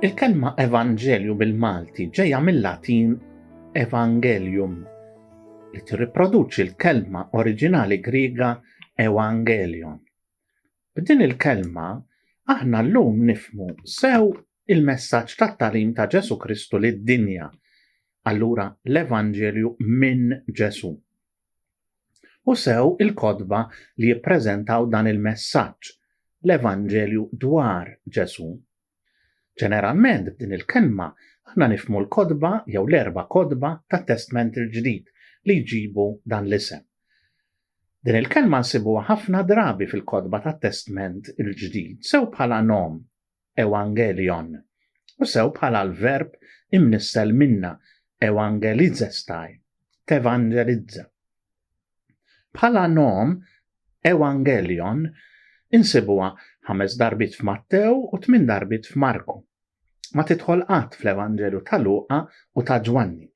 Il-kelma evanġelju bil-Malti ġejja mill-Latin evangelium li tirriproduċi l-kelma oriġinali Griega euangelion. B'din il-kelma aħna llum nifhmu sew il-messaġġ tat-tagħlim ta' Ġesù Kristu lid-dinja, allura l-Evanġelju minn Ġesù. U sew il-kotba li jippreżentaw dan il-messaġġ, l-Evanġelju dwar Ġesù. Ġeneralment b'din il-kelma aħna nifhmu l-kotba jew l-erba' kotba tat-Testment il-Ġdid li jġibu dan l-isem. Din il-kelma nsibuha ħafna drabi fil-kotba tat-Testment il-Ġdid sew bħala nom, euangelion, u sew bħala l-verb imnissel minnha, euangelizestai, tevangelizza. Bħala nom, euangelion, insibuha ħames darbiet f'Mattew u tmien darbiet f'Marku. Ma tidħol qatt fl-Evanġelju ta' Luqa u ta' Ġwanni.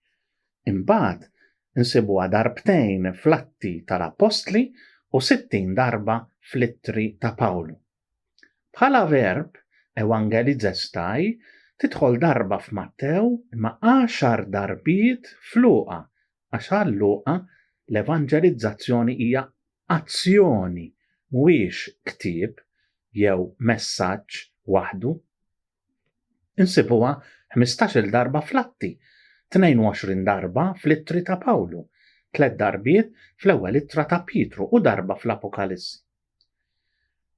Imbagħad insibuha darbtejn fl-Atti tal-Appostli u 60 darba fl-Ittri ta' Pawlu. Bħala verb, ewangelizestai, tidħol darba f'Mattew imma għaxar darbiet f'Luqa għax għal Luqa l-evanġelizzazzjoni hija azzjoni mhuwiex ktieb jew messaġġ waħdu. Insibuha ħmistax-il darba fl-Atti, 22 darba fl-Ittri ta' Pawlu, tliet darbiet fl-Ewwel Ittra ta' Pietru u darba fl-Apokalissi.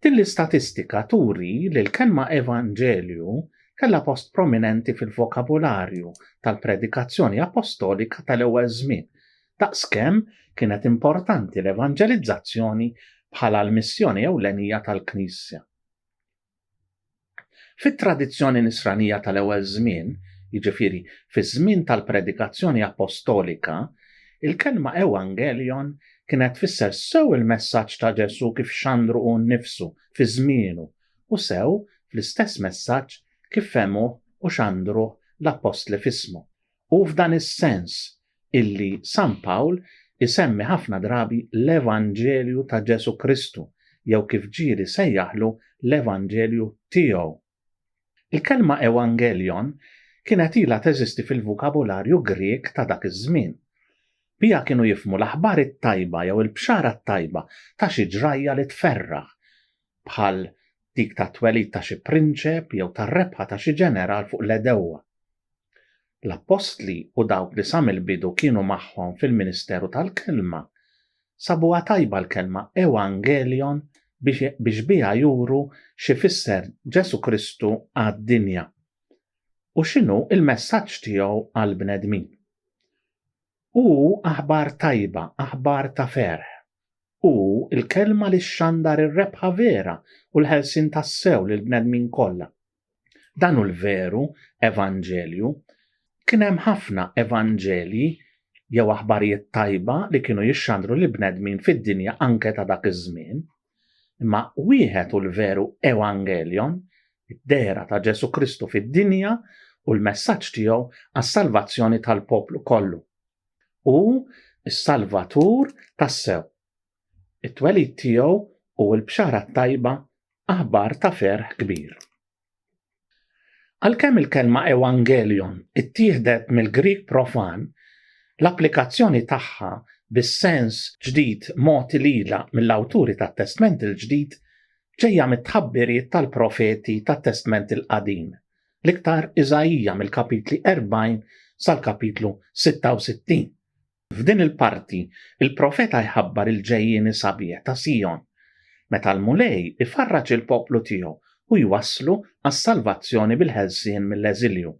Din l-istatistika turi li l-kelma evanġelju kellha post prominenti fil-vokabularju tal-predikazzjoni apostolika tal-ewwel żmien, daqskemm kienet importanti l-evanġelizzazzjoni bħala l-missjoni ewlenija tal-Knisja. Fit-tradizzjoni Nisranija tal-ewwel żmien, jiġifieri fiż-żmien tal-predikazzjoni appostolika, il-kelma euangelion kienet tfisser sew il-messaġġ ta' Ġesù kif xandru hu nnifsu fi żmienu u sew fl-istess messaġġ kif fehmuh u xandruh l-appostli f'ismu. Hu f'dan is-sens illi San Pawl isemmi ħafna drabi l-evanġelju ta' Ġesù Kristu jew kif ġieli sejjaħlu l-evanġelju tiegħu. Il-kelma euangelion kienet ilha teżisti fil-vokabularju Grieg ta' dak iż-żmien. Biha kienu jifhmu l-aħbar it-tajba jew il-bxara t-tajba ta' xi ġrajja li tferraħ, bħal dik tat-twelid ta' xi prinċep jew tar-rebħa ta' xi ġeneral fuq l-għedewwa. L-appostli u dawk li sa mill-bidu kienu magħhom fil-ministeru tal-kelma, sabuha tajba l-kelma euangelion biex biha juru x'ifisser Ġesù Kristu għad-dinja u x'inhu l-messaġġ tiegħu għall-bnedmin. Hu aħbar tajba, aħbar ta' ferħ. Hu l-kelma li xxandar ir-rebħa vera u l-ħelsien tassew lill-bnedmin kollha. Dan hu l-veru evanġelju. Kien hemm ħafna evanġelji jew aħbarijiet tajba li kienu jixxandru lill-bnedmin fid-dinja anke ta' dak iż-żmien. Imma wieħed hu l-veru euangelion, id-dehra ta' Ġesù Kristu fid-dinja u l-messaġġ tiegħu għas-salvazzjoni tal-poplu kollu. Hu s-Salvatur tassew. It-twelid tiegħu hu l-bxara t-tajba, aħbar ta' ferħ kbir. Għalkemm il-kelma euangelion ittieħdet mill-Grieg profan, l-applikazzjoni tagħha bis-sens ġdid mogħti lilha mill-awturi tat-Testment il-Ġdid ġejja mit-tħabbiriet tal-profeti tat-Testment il-Qadim, l-iktar Iżaija mill-kapitli 40 sal-kapitlu 66. F'din il-parti, il-profeta jħabbar il-ġejjieni sabiħ ta' Sijon, meta l-Mulej ifarraġ il-poplu tiegħu u jwasslu għas-salvazzjoni bil-ħelsien mill-eżilju.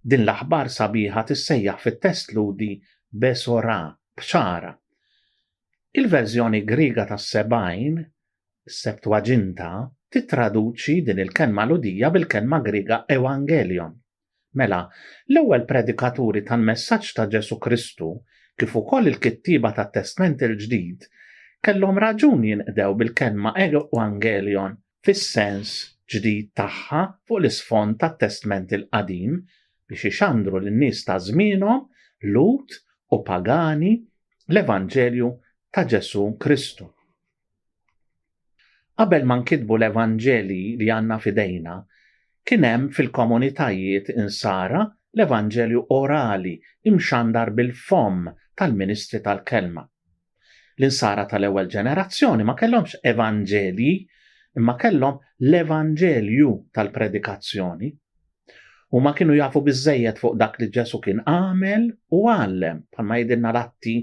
Din l-aħbar sabiħa tissejjaħ fit-test Lhudi besorah, bxara. Il-verżjoni Griega tas-70, is-Septuaġinta, tittraduċi din il-kelma Lhudija bil-kelma Griega euangelion. Mela, l-ewwel predikaturi tal-messaġġ ta' Ġesù Kristu, kif ukoll il-kittieba tat-Testment il-Ġdid, kellhom raġun jinqdew bil-kelma euangelion fis-sens ġdid tagħha fuq l-isfond tat-Testment il-Qadim biex ixandru lin-nies ta' żmienhom, Lhud u pagani, l-evanġelju ta' Ġesù Kristu. Qabel ma nkitbu l-Evanġelji li għandna f'idejna, Kien hemm fil-komunitajiet Insara l-Evanġelju orali imxandar bil-fomm tal-ministri tal-Kelma. L-Insara tal-ewwel ġenerazzjoni ma kellhomx evanġelji imma kellhom l-evanġelju tal-predikazzjoni. Huma kienu jafu biżżejjed fuq dak li Ġesù kien għamel u għallem, bħalma jgħidilna l-Atti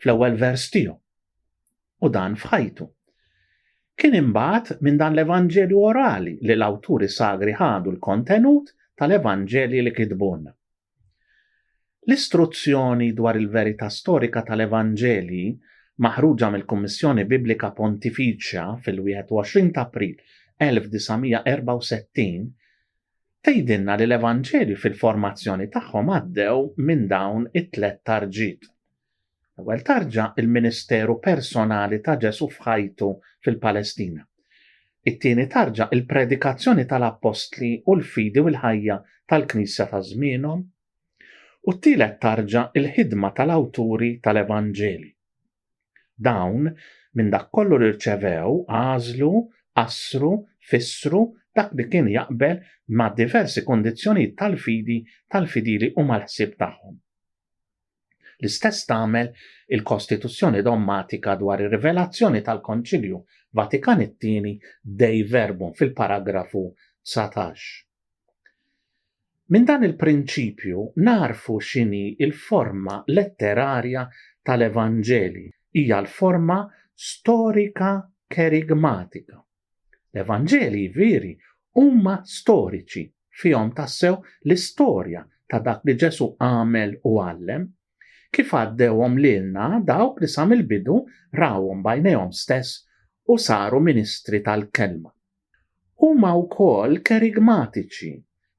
fl-ewwel vers tiegħu. U dan f'ħajtu. Kien imbagħad minn dan l-evanġelju orali li l-awturi sagri ħadu l-kontenut tal-evanġelji li kitbulna. L-istruzzjoni dwar il-verità storika tal-Evanġelji, maħruġa mill-Kummissjoni Biblika Pontifiċja fil-21 ta' April 1964, tgħidilna li l-Evanġelji fil-formazzjoni tagħhom għaddew minn dawn it-tlett tarġiet. L-ewwel tarġa, il-ministeru personali ta' Ġesù f'ħajtu fil-Palestina. It-tieni tarġa, il-predikazzjoni tal-appostli u l-fidi u l-ħajja tal-Knisja ta' żmienhom. U t-tielet tarġa, il-ħidma tal-awturi tal-Evanġeli. Dawn, minn dak kollu li rċevew, għażlu, qassru, fissru dak li kien jaqbel ma' diversi kundizzjonijiet tal-fidi tal-fidili u mal-ħsieb tagħhom. L-istess tagħmel il-Kostituzzjoni Dommatika dwar ir-Rivelazzjoni tal-Konċilju Vatikan it-Tieni Dei Verbum fil-paragrafu 19. Minn dan il-prinċipju nagħrfu x'inhi l-forma letterarja tal-Evanġelji, hija l-forma storika kerigmatika. L-Evanġelji veri huma storiċi, fihom tassew l-istorja ta' dak li Ġesù għamel u għallem, kif għaddewhom lilna dawk li sa mill-bidu rawhom b'għajnejhom stess u saru ministri tal-Kelma. Huma wkoll kerigmatiċi,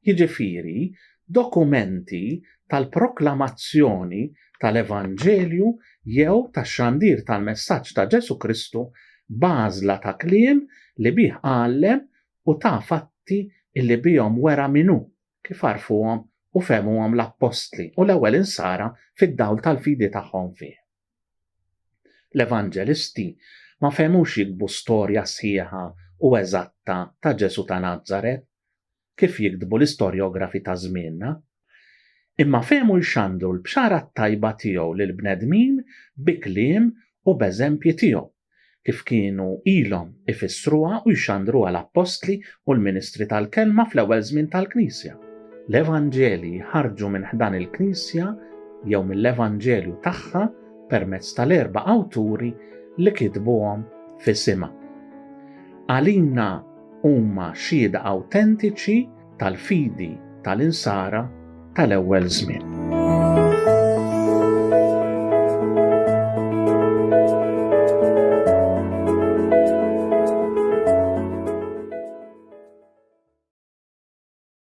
jiġifieri dokumenti tal-proklamazzjoni tal-evanġelju jew tax-xandir tal-messaġġ ta' Ġesù Kristu b'għażla ta' kliem li bih għallem u ta' fatti illi bihom wera min hu, kif għarfuhom u fehmuhom l-appostli u l-ewwel insara fid-dawl tal-fidi tagħhom fih. L-evanġelisti ma fehmux jiktbu storja sħiħa u eżatta ta' Ġesù ta' Nazaret, kif jiktbu l-istorjografi ta' żmienna, imma fehmu jxandru l-bxara t-tajba tiegħu lill-bnedmin bi kliem u b'eżempji tiegħu. kif kienu ilhom ifissruha u jxandruha l-appostli u l-ministri tal-Kelma fl-ewwel żmien tal-Knisja. L-Evanġelji ħarġu minn ħdan il-Knisja jew mill-Evanġelju tagħha permezz tal-erba' awturi li kitbuhom f'isimha. Għalina huma xhieda awtentiċi tal-fidi tal-Insara tal-ewwel żmien.